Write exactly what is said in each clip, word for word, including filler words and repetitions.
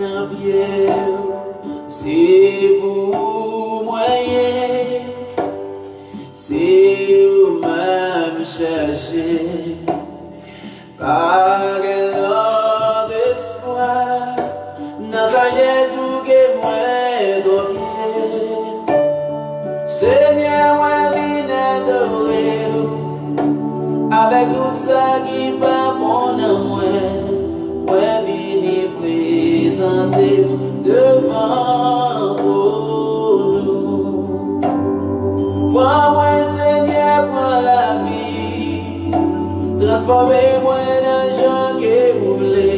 nan pye w. Se pou ou mwen ye, se ou m ap chache. Pa gen lòt espwa, nan sajès ou ke mwen konfye. Senyè, mwen vin adore w, avèk tout sa ki pa bon nan mwen, mwen vini prezante m devan twòn ou. Pran mwen, Senyè, pran lavi, transfòme mwen nan jan ke ou vle.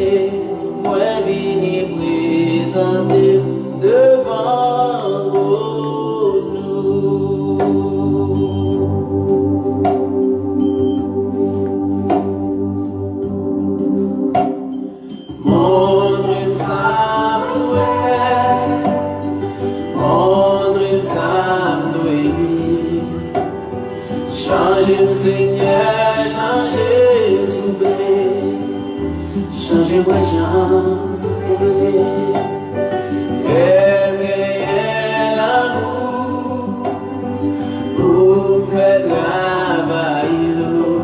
Mwen vini prezante m devan twòn ou. Montre m sa m dwe fè, montre m sa m dwe di. Chanje m, Senyè, chanje, souple. Chanje mwen jan ou vle. Fè m genyen lanmou pou m fè travay ou.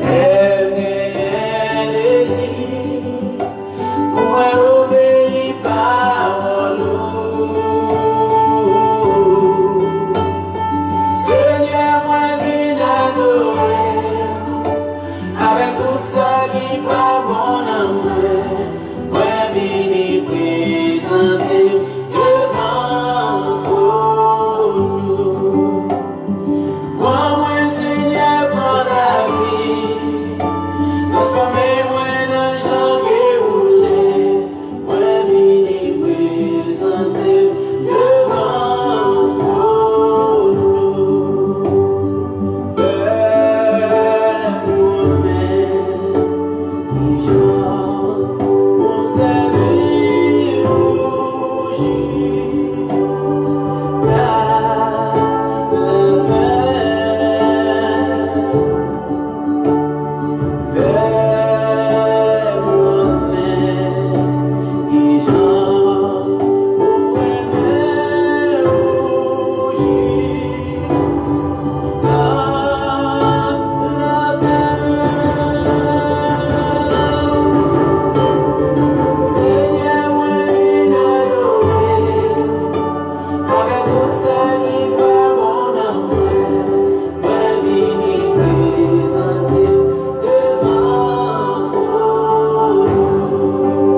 Fè m genyen dezi pou mwen obeyi pawòl ou. Senyè, mwen vin adore w avèk tout sa ki pa bon nan mwen. Mwen vini prezante m devan twòn ou. Pran mwen, Senyè, pran lavi. Transfòme mwen nan jan ke ou vle. Mwen vini prezante m devan twòn ou. Fè m konnen kijan pou m sèvi ou jiska lafen. Fè m konnen kijan pou m renmen ou jiska lafen. Senyè, mwen vin adore w avèk tout sa ki pa bon nan mwen. Mwen vini prezante m devan twòn ou.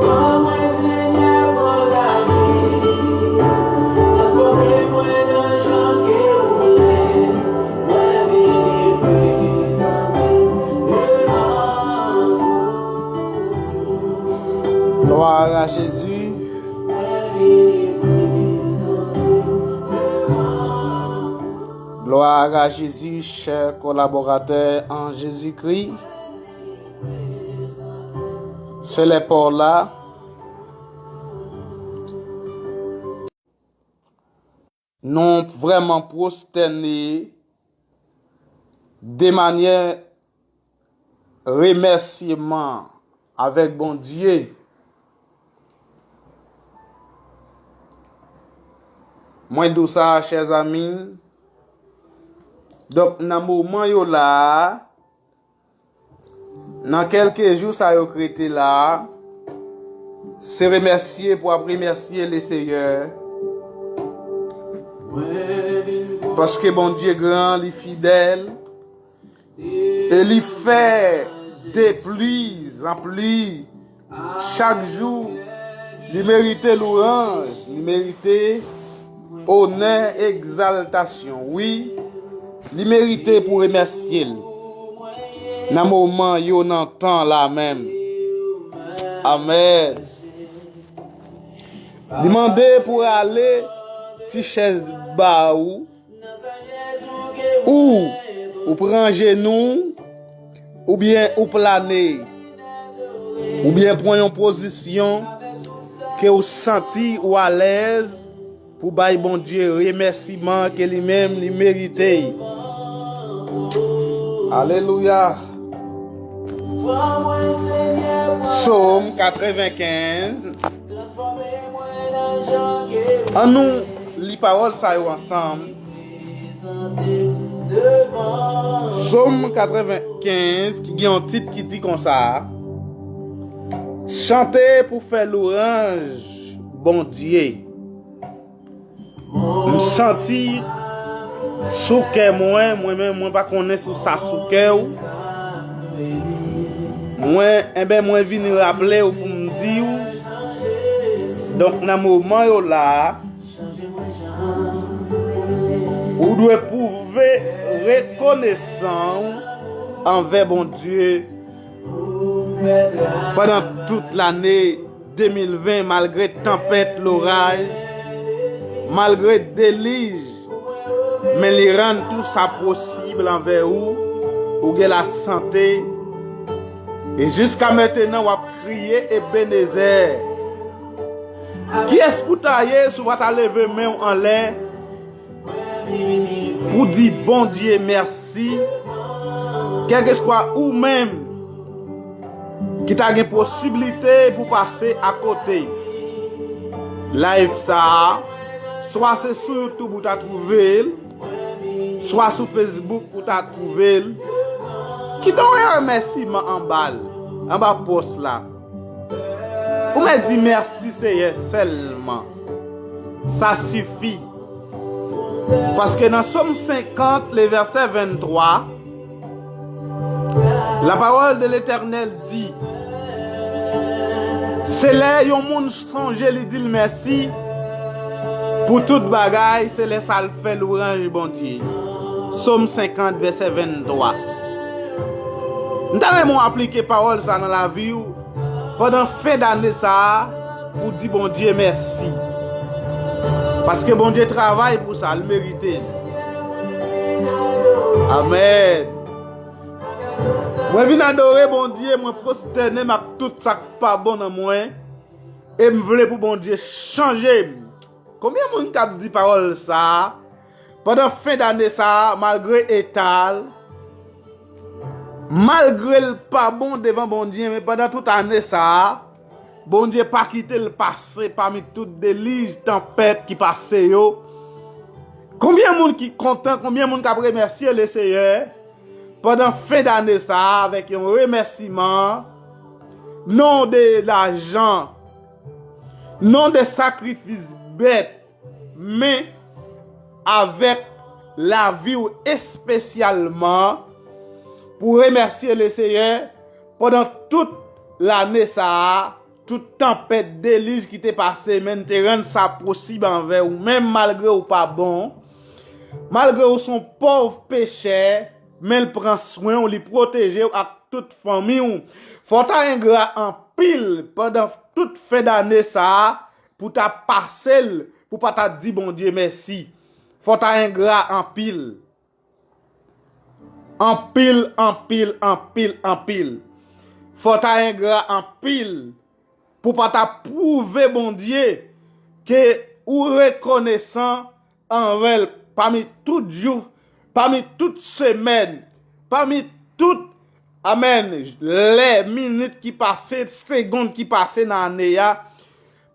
Pran mwen, Senyè, pran lavi. Transfòme mwen nan jan ke ou vle. Mwen vini prezante m devan twòn ou. Gloire à Jésus. Mwen vini prezante m devan Gloire à Jésus, chers collaborateurs en Jésus-Christ. Se lè pa w la, nou vrèman pwostène de manyè remèsiman avèk Bondye. Mwen di w sa, chè zanmi. Donk, nan moman yo la a, nan kèlke jou sa yo k rete la a, se remèsye pou w ap remèsye Leseyè. Paske Bondye gran, li fidèl. E li fè de pli an pli chak jou. Li merite louwanj, li merite onè, egzaltasyon. Wi, li merite pou remèsye l nan moman yo, nan tan la menm. Amèn. Li mande pou rale ti chèz ba ou, ou, ou pran jenou, oubyen ou plane, oubyen pran yon pozisyon ke ou santi ou alèz pou bay Bondye remèsiman ke li menm li merite. Alelouya. Sòm katrevenkenz. An nou li pawòl sa yo ansanm. Sòm katrevenkenz ki gen yon tit ki di konsa, chante pou fè lwanj Bondye. M santi sou kè mwen, mwen menm, mwen pa konnen sou sa sou kè w. Mwen, enben, mwen vin raple w pou m di w. Donk, nan moman yo la a, ou dwe pwouve rekonesan w anvè Bondye pandan tout lane de mil ven, malgre tanpèt, loraj, malgre delij, men li rann tou sa posib anvè ou. Ou gen lasante. E jiska mentenan, w ap kriye, Ebenezè, kiyès pou ta ye si w pa ta leve men w anlè pou di Bondye mèsi, kèlkeswa ou menm ki ta gen posiblite pou pase akote live sa a, swa se sou YouTube ou ta twouve l, swa sou Facebook ou ta twouve l, kite yon remèsiman anba l, anba pòs la. Ou mèt di mèsi Seyè sèlman. Sa sifi. Paske nan Sòm senkant, le vèsè venntwa, la parole de l'Éternel di, se lè yon moun sonje li di l mèsi pou tout bagay, se lè sa l fè lwanj Bondye. Sòm senkant, vèsè venntwa. M ta renmen w aplike pawòl sa nan lavi w pandan fen dane sa a pou di Bondye mèsi. Paske Bondye travay pou sa, l merite l. Amèn. Mwen vin adore Bondye, mwen pwostène m ak tout sa k pa bon nan mwen, e m vle pou Bondye chanje m. Konbyen moun k ap di pawòl sa a pandan fen dane sa a, malgre eta l, malgre l pa bon devan Bondye, men pandan tout ane sa a, Bondye pa kite l pase pami tout delij, tanpèt ki pase yo? Konbyen moun ki kontan, konbyen moun k ap remèsye Leseyè pandan fen dane sa a avèk yon remèsiman, non de lajan, non de sakrifis bèt, men avèk lavi w espesyalman, pou remèsye Leseyè pandan tout lane sa a, tout tanpèt, delij ki te pase, men l te rann sa posib anvè ou menm, malgre w pa bon, malgre w se yon pòv pechè, men l pran swen w, li pwoteje w ak tout fanmi w. Fò w ta engra anpil pandan tout fen dane sa a pou w ta pase l, pou w pa ta di Bondye mèsi. Fò w ta engra anpil. Anpil, anpil, anpil, anpil. Fò w ta engra anpil pou w pa ta pwouve Bondye ke ou rekonesan anvè l pami tout jou, pami tout semèn, pami tout, amèn, lè, minit ki pase, segonn ki pase nan ane a,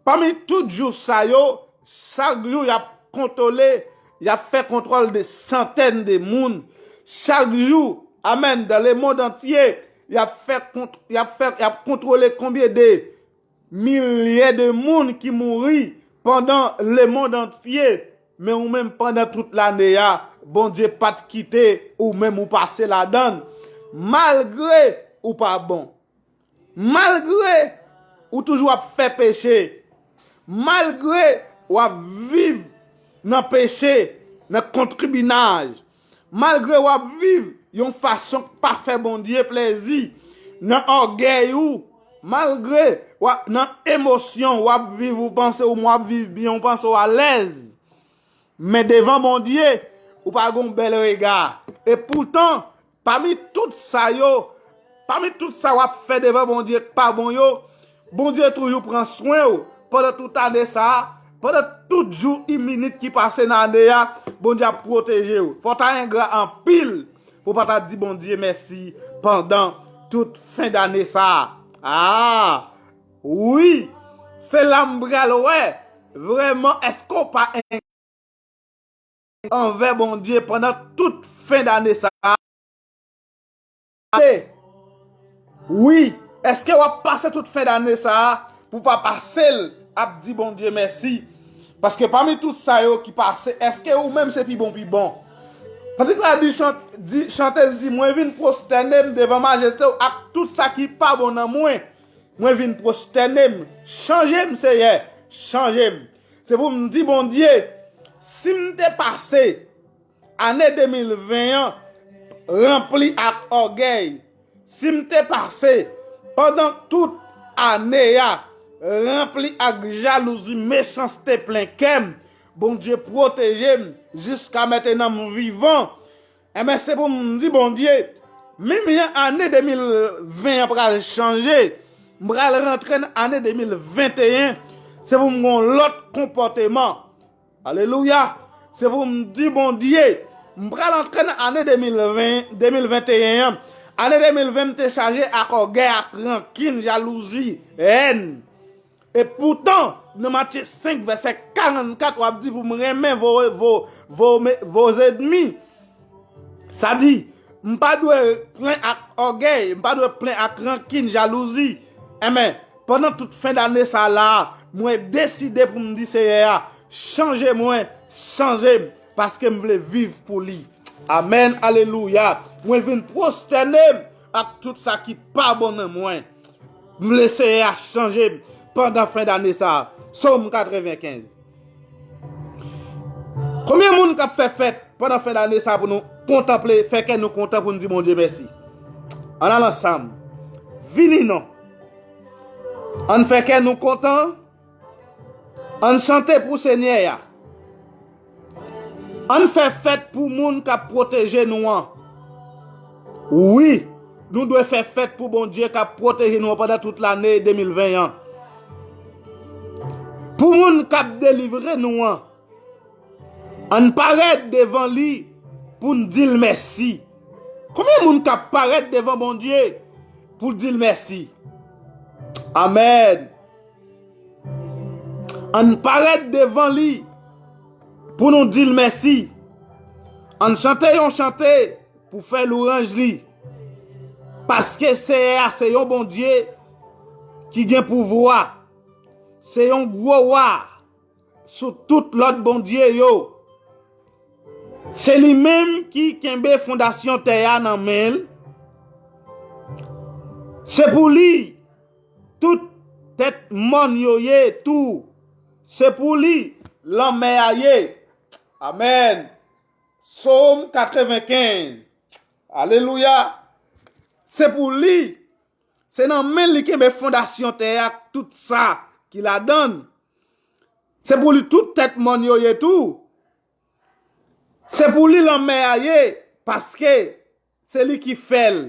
pami tout jou sa yo, chak jou y ap kontwole, y ap fè kontwòl de santèn de moun. Chak jou, amèn, dans le monde entier, y ap fè kont-, y ap fè, y ap kontwole konbyen de milye de moun ki mouri pandan le monde entier. Men ou menm, pandan tout lane a, Bondye pa t kite ou menm ou pase ladan l. Malgre ou pa bon, malgre ou toujou ap fè peche, malgre w ap viv nan peche, nan konkibinaj, malgre w ap viv yon fason k pa fè Bondye plezi, nan ògèy ou, malgre w ap nan emosyon, w ap viv, ou panse ou w ap viv byen, ou panse w alèz. Men devan Bondye, ou pa gen yon bèl rega. E poutan, pami tout sa yo, pami tout sa w ap fè devan Bondye k pa bon yo, Bondye toujou pran swen w pandan tout ane sa a, pandan tout jou e minit ki pase nan ane a, Bondye ap pwoteje w. Fò w ta engra anpil pou w pa ta di Bondye mèsi pandan tout fen dane sa a. Ah, wi, se la m pral wè vrèman èske w pa en- anvè Bondye pandan tout fen dane sa a. Wi, èske w ap pase tout fen dane sa a pou pa pase l ap di Bondye mèsi? Paske pami tout sa yo ki pase, èske ou menm se pi bon, pi bon? Kantik la di, chan- di, chante, l di, mwen vin pwostène m devan majeste w ak tout sa ki pa bon nan mwen. Mwen vin pwostène m. Chanje m, Seyè. Chanje m. Se pou m di Bondye, si m te pase ane de mil ven an ranpli ak ògèy, si m te pase pandan tout ane a ranpli ak jalouzi, mechanste plen kè m, Bondye pwoteje m jiska mentenan m vivan. Enben, se pou m di Bondye, menm jan ane de mil ven an pral chanje, m pral rantre nan ane de mil venteyen, se pou m gen yon lòt konpòteman. Alelouya! Se pou m di Bondye, m pral antre nan ane de mil ven, de mil venteyen an. Ane de mil ven m te chaje ak ògèy, ak rankin, jalouzi, èn. E poutan, nan Matye senk, vèsè karannkat, w ap di pou m renmen vo, vo, vo, vo zènmi. Sa di, m pa dwe plen ak ògèy, m pa dwe plen ak rankin, jalouzi. Enben, pandan tout fen dane sa la, mwen deside pou m di Seyè a, chanje mwen, chanje m, paske m vle viv pou li. Amèn, alelouya. Mwen vin pwostène m ak tout sa ki pa bon nan mwen. M vle Seyè a chanje m pandan fen dane sa a. Sòm katrevenkenz. Konbyen moun k ap fè fèt pandan fen dane sa a pou nou kontanple, fè kè nou kontan pou n di Bondye mèsi? Ann al ansanm. Vini non. Ann fè kè nou kontan. Ann chante pou Senyè a. Ann fè fèt pou moun k ap pwoteje nou an. Wi, nou dwe fè fèt pou Bondye k ap pwoteje nou an pandan tout lane de mil ven an. Pou moun k ap delivre nou an. Ann parèt devan li pou n di l mèsi. Konbyen moun k ap parèt devan Bondye pou l di l mèsi? Amèn. Ann parèt devan li pou nou di l mèsi. Ann chante yon chante pou fè lwanj li. Paske Seyè a se yon Bondye ki gen pouvwa. Se yon gwo wa sou tout lòt bondye yo. Se li menm ki kenbe fondasyon tè a nan men l. Se pou li tout tèt mòn yo ye tou. Se pou li lanmè a ye. Amèn. Sòm katrevenkenz. Alelouya. Se pou li, se nan men li kenbe fondasyon tè a ak tout sa ki ladan l. Se pou li tout tèt mòn yo ye tou. Se pou li lanmè a ye, paske se li ki fè l,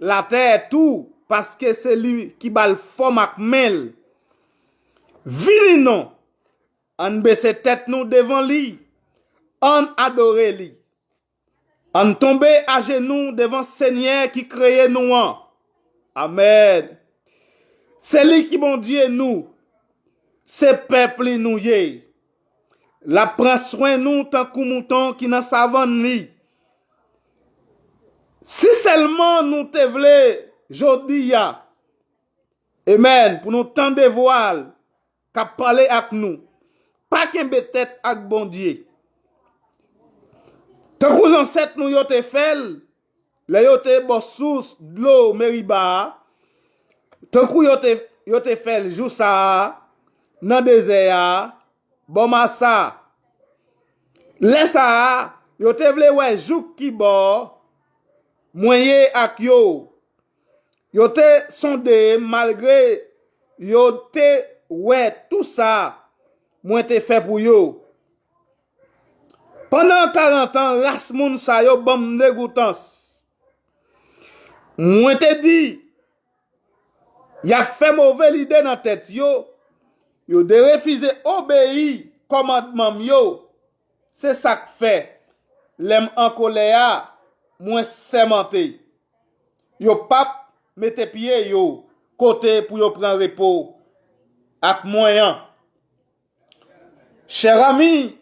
latè tou, paske se li ki ba l fòm ak men l. Vini non, ann bese tèt nou devan li, ann adore li. Ann tonbe ajenou devan Senyè ki kreye nou an. Amèn. Se li ki Bondye nou, se pèp li nou ye. L ap pran swen nou tankou mouton ki nan savann li. Si sèlman nou te vle jodi a, amèn, pou nou tande vwa l k ap pale ak nou, pa kenbe tèt ak Bondye. Tankou zansèt nou yo te fè l, lè yo te bò sous dlo Meriba a, tankou yo te, yo te fè l jou sa a, nan dezè a, bò Masa. Lè sa a, yo te vle wè jouk ki bò mwen ye ak yo. Yo te sonde m malgre yo te wè tou sa mwen te fè pou yo. Pandan karant an, ras moun sa yo ban m degoutans. Mwen te di, y ap fè move lide nan tèt yo, yo derefize obeyi kòmandman m yo. Se sa k fè, lè m an kolè a, mwen sèmante, yo p ap mete pye yo kote pou yo pran repo ak mwen an. Chè ami,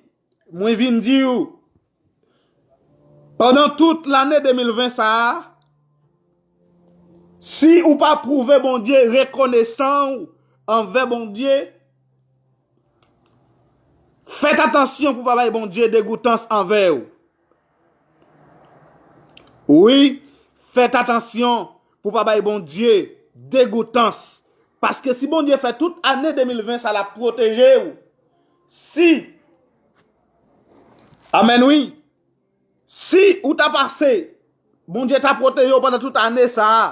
mwen vin di w, pandan tout lane de mil ven sa a, si ou pa pwouve Bondye rekonesan w anvè Bondye, fèt atansyon pou pa bay Bondye degoutans anvè w. Wi, fèt atansyon pou pa bay Bondye degoutans. Paske si Bondye fè tout ane de mil ven sa l ap pwoteje w, si, amèn wi, si ou ta pase, Bondye ta pwoteje w pandan tout ane sa a,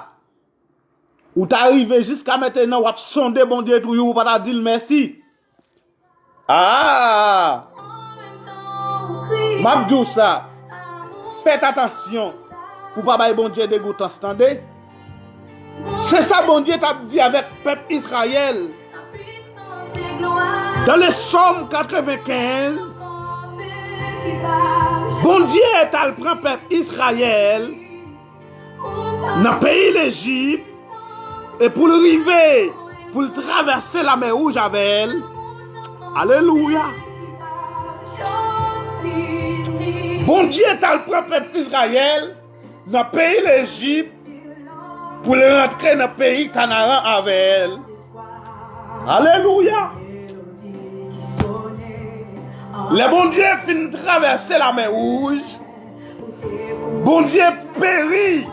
ou ta rive jiska mentenan w ap sonde Bondye toujou, ou pa ta di l mèsi. Ah! M ap di w sa, fèt atansyon pou pa bay Bondye degoutans, tande. Se sa Bondye t ap di avèk pèp Izrayèl. Dans le Psaume quatre-vingt-quinze, Bondye t al pran pèp Izrayèl nan peyi Lejip, e pou l rive, pou l travèse Lamè Wouj avè l. Alelouya! Bondye t al pran pèp Izrayèl nan peyi Lejip pou l rantre nan peyi Kanaran avè l. Alelouya! Lè Bondye fin travèse Lamè Wouj, Bondye peri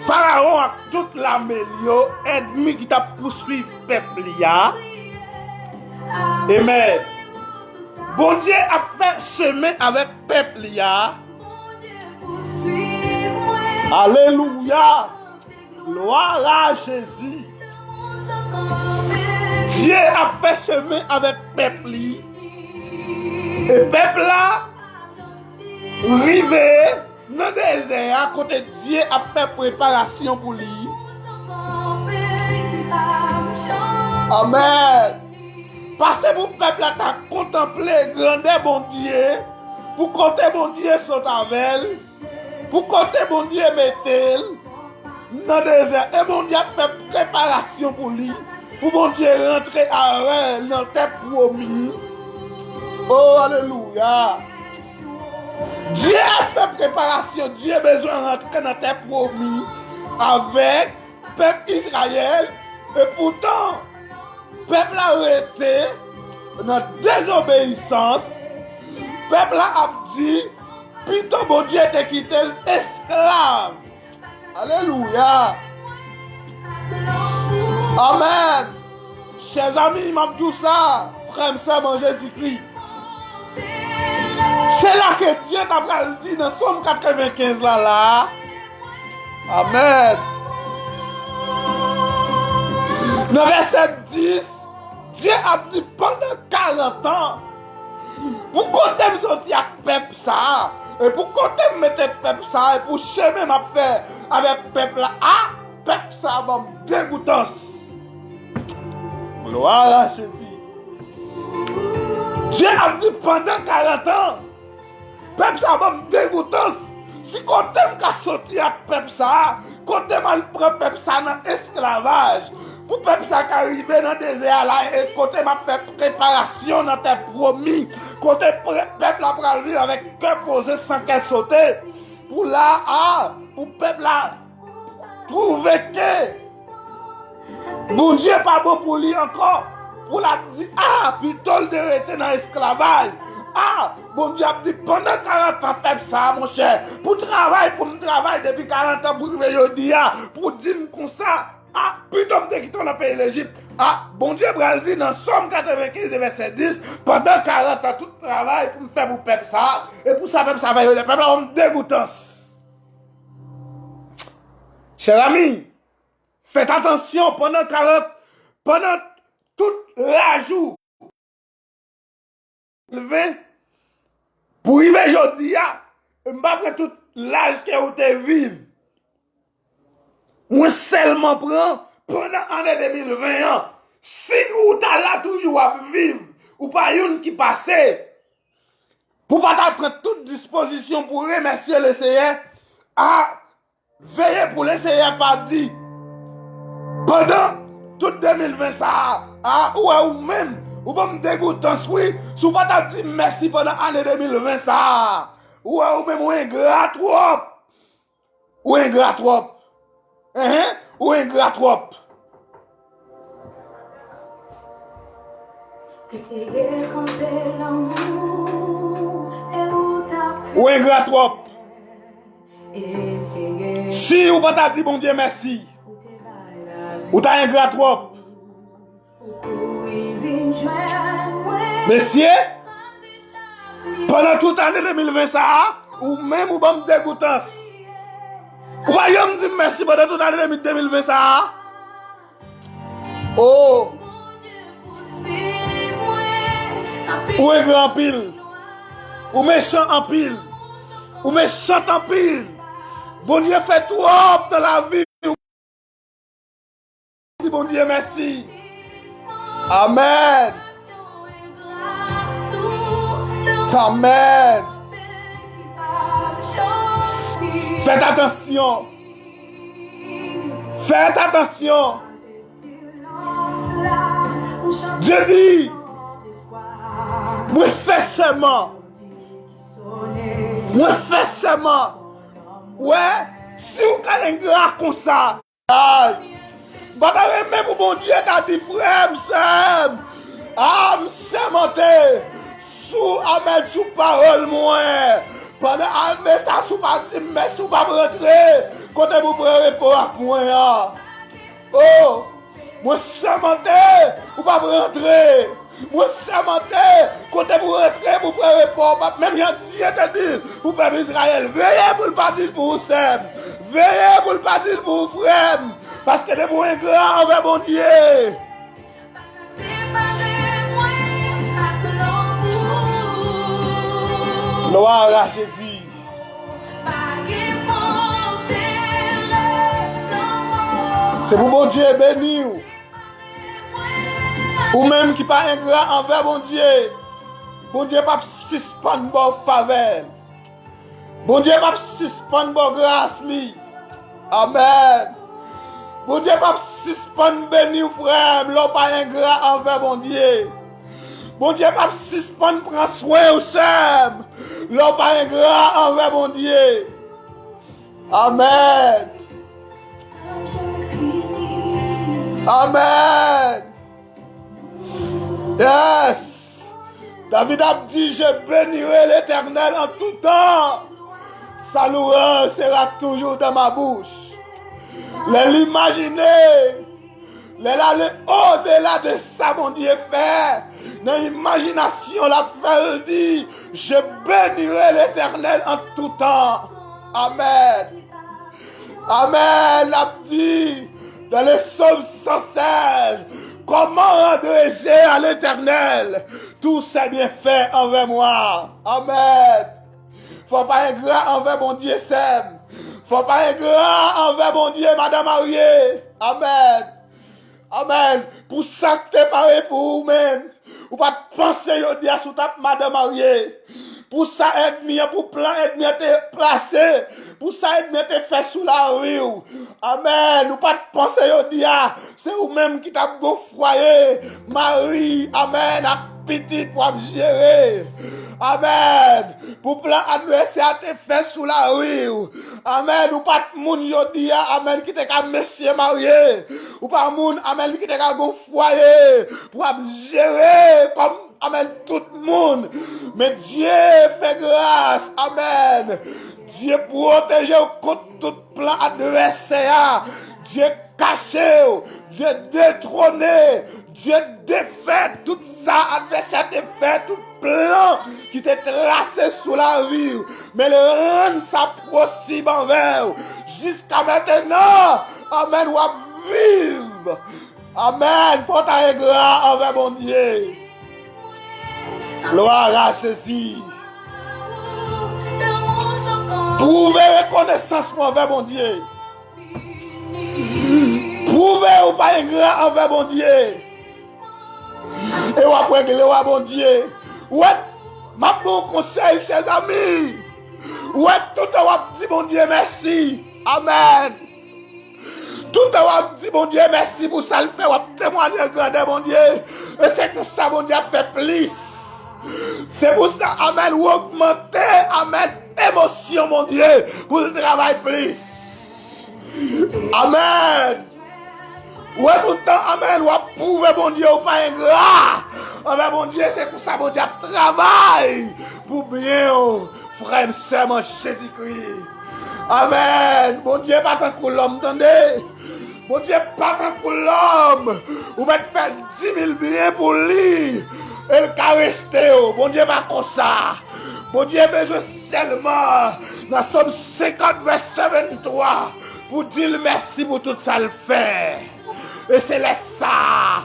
Farawon ak tout lame l yo, ènmi ki t ap pouswiv pèp li a. Amèn. Bondye ap fè chemen avèk pèp li a. Alelouya! Glwa a Jezi. Dye ap fè chemen avèk pèp li. E pèp la rive nan dezè a kote Dye ap fè preparasyon pou li. Amèn. Pase pou pèp la ta kontanple grandè Bondye, pou kote Bondye sot avè l, pou kote Bondye mete l nan dezè. E Bondye ap fè preparasyon pou li, pou Bondye rantre avè l nan tè pwomi. Oh, alelouya! Dye ap fè preparasyon, Dye bezwen rantre nan tè pwomi avèk pèp Izrayèl, e poutan, pèp la rete nan dezobeyisans. Pèp la ap di, pito Bondye te kite l esklav. Alelouya! Amèn! Chèzami, m ap di w sa, frè m, sè m an Jezikri. Se la ke Dye ta pral di nan Sòm katrevenkenz la, la. Amèn. Nan vèsè dis, Dye ap di, pandan karant an, pou kote m soti ak pèp sa a, e pou kote m mete pèp sa a, e pou chemen m ap fè avèk pèp la, a, pèp sa a ban m degoutans. Glwa a Jezi. Dye ap di, pandan karant an, pèp sa a ban m degoutans. Si kote m ka soti ak pèp sa a, kote m al pran pèp sa a nan esklavaj, pou pèp sa a ka rive nan dezè a la, e kote m ap fè preparasyon nan tè pwomi, kote pre- pèp la pral viv avèk kè poze san kè sote, pou la a, pou pèp la twouve ke Bondye pa bon pou li ankò, pou l ap di, a, pito l te rete nan esklavaj. A, Bondye ap di, pandan karant an, pèp sa a, monchè, pou travay, pou m travay depi karant an, pou rive jodi a, pou di m konsa, a, pito m te kite w nan peyi Lejip. A, Bondye pral di nan Sòm katrevenkenz, vèsè dis, pandan karant an, tout travay pou m fè pou pèp sa a, e pou sa pèp sa a fè, yo di, pèp la ban m degoutans. Chè zami, fèt atansyon pandan karant, pandan tout laj ou. Ven, pou rive jodi a, m pa pran tout laj ke ou te viv. Mwen sèlman pran pandan ane de mil ven an. Si ou ta la toujou w ap viv, ou pa youn ki pase, pou pa ta pran tout dispozisyon pou remèsye Leseyè, a, veye pou Leseyè pa di, Pandan tout de mil ven sa a, a, ou wè ou menm, ou ban m degoutans wi, si w pa t ap di m mèsi pandan ane de mil ven sa a, ou wè ou menm ou engra twòp. Ou engra twòp. Enhen, ou engra twòp. Ou engra twòp. Si ou pa ta di Bondye mèsi, ou ta engra twòp. Mesye, pandan tout ane de mil ven sa a, ou menm ou ban m degoutans. Ou pa janm di m mèsi pandan tout ane de mil ven sa a. Oh! Ou engra anpil. Ou mechan anpil. Ou mechant anpil. Bondye fè twòp nan lavi w. Di Bondye mèsi. Amèn. Amèn. Fèt atansyon. Fèt atansyon. Dye di, mwen fè sèman. Mwen fè sèman. Wè, si w ka engra konsa, ay, m pa ta renmen pou Bondye ta di, frè m, sè m, a, m sèmante sou, amèn, sou pawòl mwen. Pandan ane sa, si w pa di m mèsi, w p ap rantre kote pou pran repo ak mwen an. Oh! Mwen sèmante, ou p ap rantre. Mwen sèmante, kote pou rantre, pou pran repo, w p ap, menm jan Dye te di l pou pèp Izrayèl, veye pou l pa di l pou ou, sè m. Veye pou l pa di l pou ou, frè m. Paske depi w engra anvè Bondye. Glwa a Jezi. Se pou Bondye beni w. Ou menm ki pa engra anvè Bondye, Bondye p ap sispann ba w favè l. Bondye p ap sispann ba w gras li. Amèn. Bondye p ap sispann beni w, frè m, lè w pa engra anvè Bondye. Bondye p ap sispann pran swen w, sè m, lè w pa engra anvè Bondye. Amèn. Amèn. Yes. David ap di, je bénirai l'Éternel en tout temps. Sa louange sera toujours dans ma bouche. Lè l imajine, lè l ale odela de sa Bondye fè, nan imajinasyon l ap fè l di, je bénirai l'Éternel en tout temps. Amèn. Amèn. L ap di, dans le psaume cent seize, comment rendrai-je à l'Éternel tous ses bienfaits envers moi? Amèn. Fò w pa engra anvè Bondye, sè m. Fò w pa engra anvè Bondye, madan marye. Amèn. Amèn. Pou sa k te pare pou ou menm, ou pa t panse jodi a si w t ap madan marye. Pou sa ènmi an, pou plan ènmi an te plase, pou sa ènmi an te fè sou lavi w. Amèn. Ou pa t panse jodi a se ou menm ki t ap gon fwaye, mari, amèn, ak pitit w ap jere. Amèn. Pou plan advèsè a te fè sou lavi w. Amèn. Ou pa t moun jodi a, amèn, ki te ka mesye marye. Ou pa moun, amèn, ki te ka gon fwaye pou w ap jere kòm, amèn, tout moun. Men Dye fè gras. Amèn. Dye pwoteje w kont tout plan advèsè a. Dye kache w. Dye detwone. Dye defèt tout sa advèsè te fè, tout plan ki te trase sou lavi w. Men l rann sa posib anvè w. Jiska mentenan, amèn, w ap viv. Amèn. Fò w ta engra anvè Bondye. Glwa a Jezi. Pwouve rekonesans ou anvè Bondye. Pwouve ou pa engra anvè Bondye. E w ap regle w a Bondye. Ou wè, m ap ba w konsèy, chèzanmi. Ou wè, toutan w ap di Bondye mèsi. Amèn. Toutan w ap di Bondye mèsi pou sa l fè, w ap temwaye grandè Bondye. E se konsa Bondye ap fè plis. Se pou sa, amèn, ou ogmante, amèn, emosyon Bondye pou l travay plis. Amèn. Ou wè toutan, amèn, w ap pwouve Bondye ou pa engra anvè Bondye, se konsa Bondye ap travay pou byen w, frè m, sè m an Jezikri. Amèn. Bondye pa tankou lòm, tande. Bondye pa tankou lòm. Ou mèt fè di mil byen pou li, e l ka rejte w. Bondye pa konsa. Bondye bezwen sèlman, nan Sòm senkant, vèsè venntwa, pou di l mèsi pou tout sa l fè. E se lè sa a,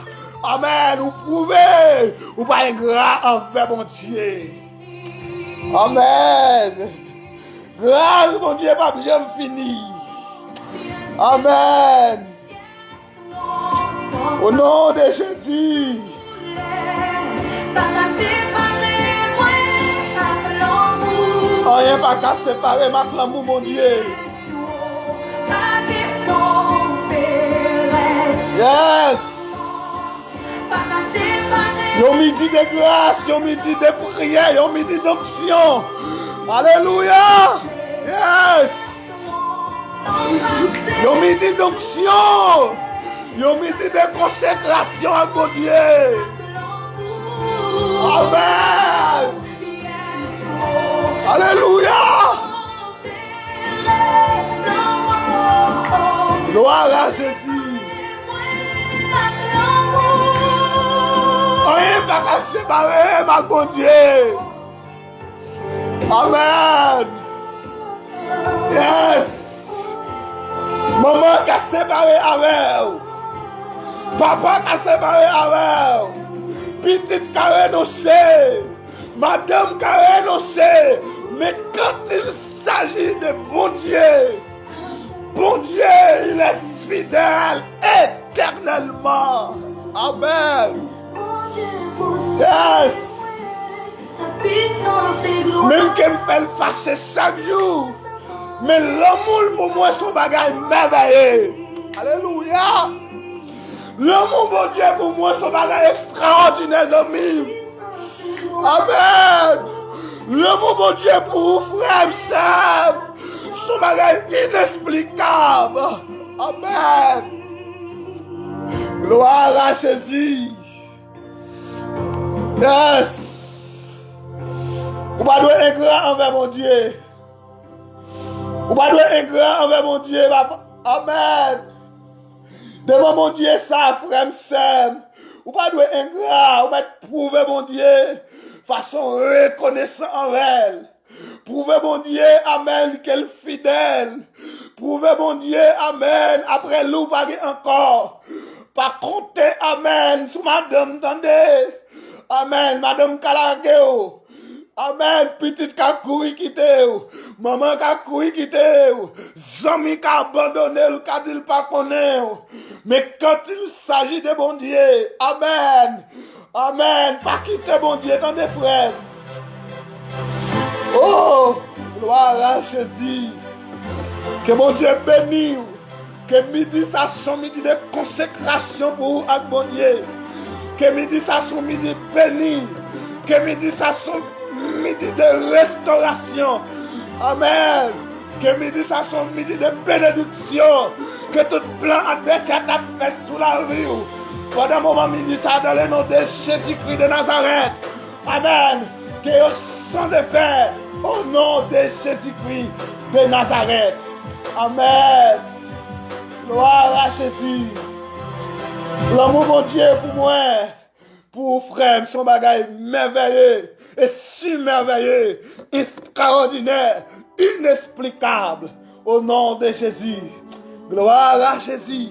amèn, ou pwouve ou pa engra anvè Bondye. Amèn. Gras Bondye p ap janm fini. Amèn. O non de Jezi. Anyen pa ka separe m ak lanmou Bondye. Yes. Yon midi de gras, yon midi de priyè, yon midi donksyon. Alelouya. Yes. Yon midi donksyon. Yon midi de konsekrasyon ak Bondye. Amèn. Alelouya. Glwa a Jezi. Anyen pa ka separe m ak Bondye. Amèn. Yes. Manman ka separe avè w. Papa ka separe avè w. Pitit ka renonse. Madanm ka renonse. Men quand il s'agit de Bondye, Bondye, il est fidèle éternellement. Amèn. Yes. Menm ke m fè l fache chak jou, men lanmou l pou mwen se yon bagay mèvèye. Alelouya. Lanmou Bondye pou mwen se yon bagay ekstraòdinè, zanmi m. Amèn. Lanmou Bondye pou ou, frè m, sè m, se yon bagay inesplikab. Amèn. Glwa a Jezi. Yes. Ou pa dwe engra anvè Bondye. Ou pa dwe engra anvè Bondye, papa. Amèn. Devan Bondye sa, frè m, sè m, ou pa dwe engra, ou mèt pwouve Bondye fason rekonesan anvè l. Pwouve Bondye, amèn, ke l fidèl. Pwouve Bondye, amèn, apre li ou pa gen ankò. Pa konte, amèn, sou madanm, tande. Amèn, madanm ka lage w. Amèn. Pitit ka kouri kite w. Manman ka kouri kite w. Zanmi ka abandone l, ka di l pa konnen w. Men quand il s'agit de Bondye, amèn. Amèn. Pa kite Bondye, tande, frè m. Oh, glwa a Jezi. Ke Bondye beni w. Ke midi sa se yon midi de konsekrasyon pou ou ak Bondye. Ke midi sa se yon midi beni. Ke midi sa se yon midi de restorasyon. Amèn. Ke midi sa se yon midi de benediksyon. Ke tout plan advèsè a t ap fè sou lavi w pandan moman midi sa, dans le nom de Jésus-Christ de Nazareth. Amèn. Ke yo san efè, o non de Jezikri de Nazarèt. Amèn. Glwa a Jezi. Lanmou Bondye pou mwen, pou ou, frè m, se yon bagay mèvèye, e si mèvèye, ekstraòdinè, inesplikab. O non de Jezi. Glwa a Jezi.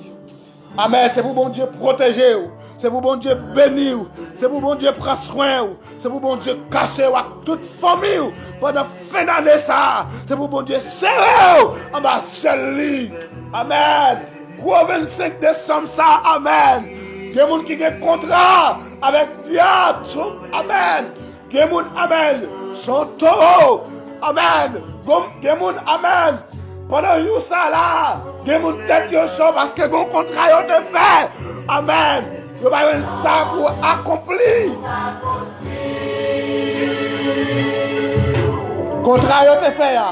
Amèn. Se pou Bondye pwoteje w. Se pou Bondye beni w. Se pou Bondye pran swen w. Se pou Bondye kache w ak tout fanmi w pandan fen dane sa a. Se pou Bondye sere w anba zèl li. Amèn. Gwo vennsenk desanm sa a, amèn. Gen moun ki gen kontra avèk dyab. Amèn. Gen moun, amèn, se yon towo. Amèn. Gon-, gen moun, amèn, Pandan jou sa la, gen moun tèt yo cho paske gon kontra yo te fè. Amèn. Yo pa jwenn sa pou akonpli. Kontra yo te fè a.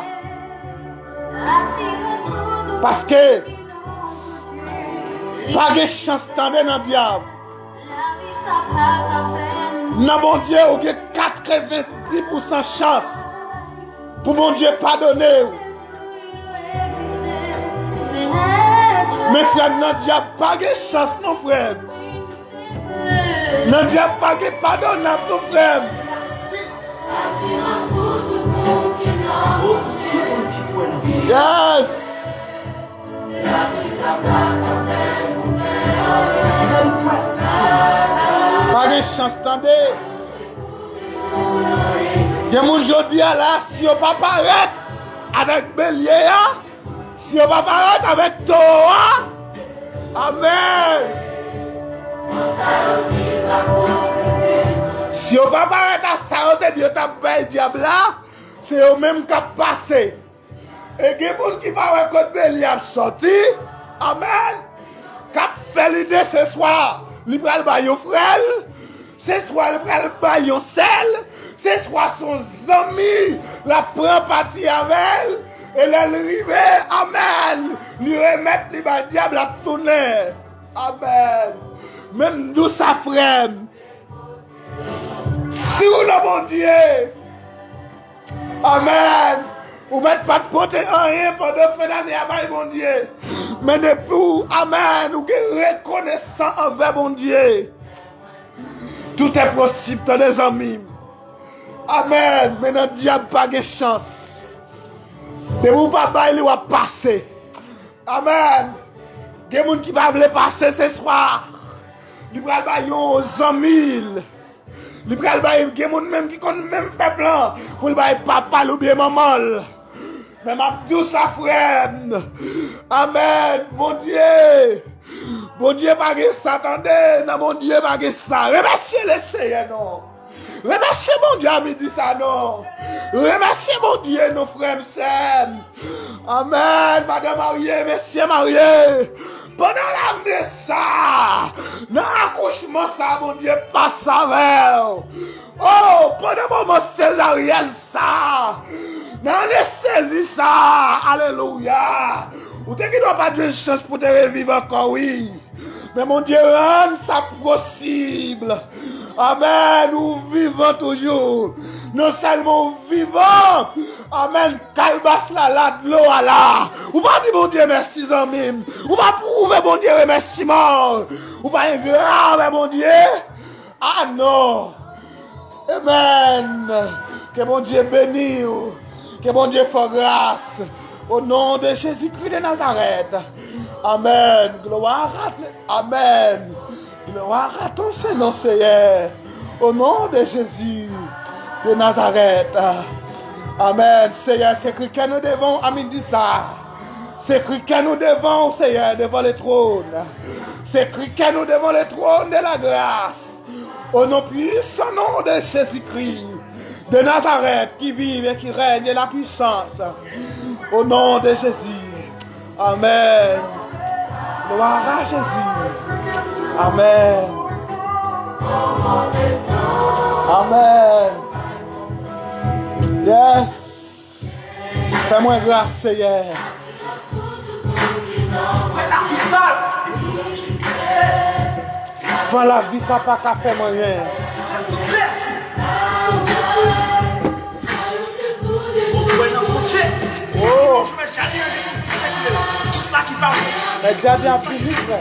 Paske pa gen chans tande nan dyab. Nan Bondye, ou gen katrevendis pousan chans pou Bondye padone w. Men frè m, nan dyab pa gen chans non, frè m. Nan dyab pa gen padonab non, frè m. Yes. Pa gen chans tande. Gen moun jodi a la, si yo pa parèt avèk belye a, si yo pa parèt avèk towo a, amèn. Si yo pa parèt a sa yo te di yo t ap bay dyab la, se yo menm k ap pase. E gen moun ki pa wè kot belye ap sòti. Amèn. K ap fè lide se swa li pral bay yon frè l, se swa li pral bay yon sè l, se swa se yon zanmi l ap pran pati avè l. E lè l rive, amèn, li remèt li bay dyab, l ap tounen. Amèn. Men m di w sa, frè m. Si w nan Bondye, amèn, ou mèt pa t pote anyen pandan fen dane a bay Bondye. Men depi w, amèn, ou gen rekonesan anvè Bondye, tout è posib, tande zanmi m. Amèn. Men nan dyab pa gen chans. Depi w pa bay li, w ap pase. Amèn. Gen moun ki pa vle pase se swa li pral bay yon zanmi l. Li pral bay, gen moun menm ki konn menm fè plan pou l bay papa l oubyen manman l. Men m ap di w sa, frè m. Amèn. Bondye, Bondye pa gen sa, tande. Nan Bondye pa gen sa. Remèsye Leseyè non. Remèsye Bondye a midi sa non. Remèsye Bondye non, frè m, sè m. Amèn. Madan marye, mesye marye. Pandan lane sa, nan akouchman sa, Bondye pase avè w. Oh, pandan moman sezaryèn sa, nan anestezi sa, alelouya. Ou te gen dwa pa t jwenn chans pou te reviv ankò, wi. Men Bondye rann sa posib. Amèn. Ou vivan toujou. Non sèlman ou vivan. Amèn. Kalbas la, la, dlo a la. Ou pa di Bondye mèsi, zanmi m. Ou pa pwouve Bondye remèsiman. Ou pa engra avè Bondye. Ah non. Amèn. Ke Bondye beni w. Ke Bondye fè w gras. O non de Jezikri de Nazarèt. Amèn. Glwa a, amèn. Glwa a ton sen non, Seyè. O non de Jezi de Nazarèt. Amèn. Seyè, sekri kè nou devan w a midi sa. Sekri kè nou devan w, Seyè, devan le tròn. Sekri kè nou devan le tròn de la gras. O non pwisan non de Jezikri de Nazarèt ki viv e ki règne la pwisans. O non de Jezi. Amèn. Glwa a Jezi. Amèn. Amèn. Yes. Fè mwen gras, Seyè. Van lavi sa pa ka fè m anyen. Oh. Mèt jaden ap vini, frè.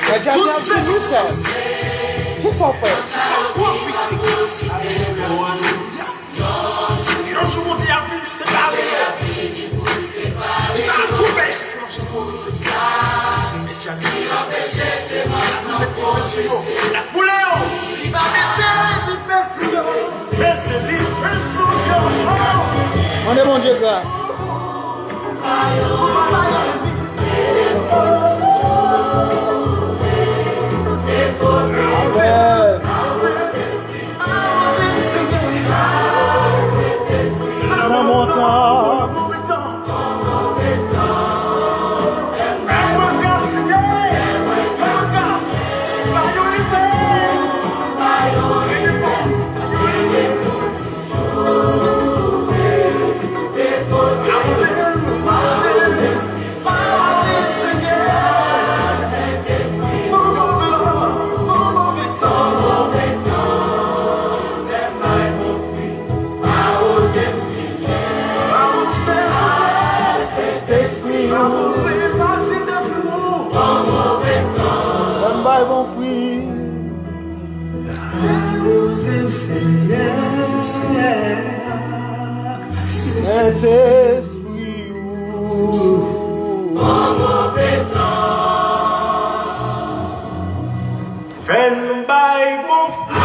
Mèt jaden ap vini, frè. Kisa w fè? Yon jou Bondye ap vin separe yo. Li va koupe jis manche pou yo. Li va mete dife sou yo. L ap boule yo. Li va mete dife sou yo. Mete dife sou yo. Mande Bondye gras. Amèn. Nan montan. Senyè, Sentespri ou. Fè n bay bon fwi.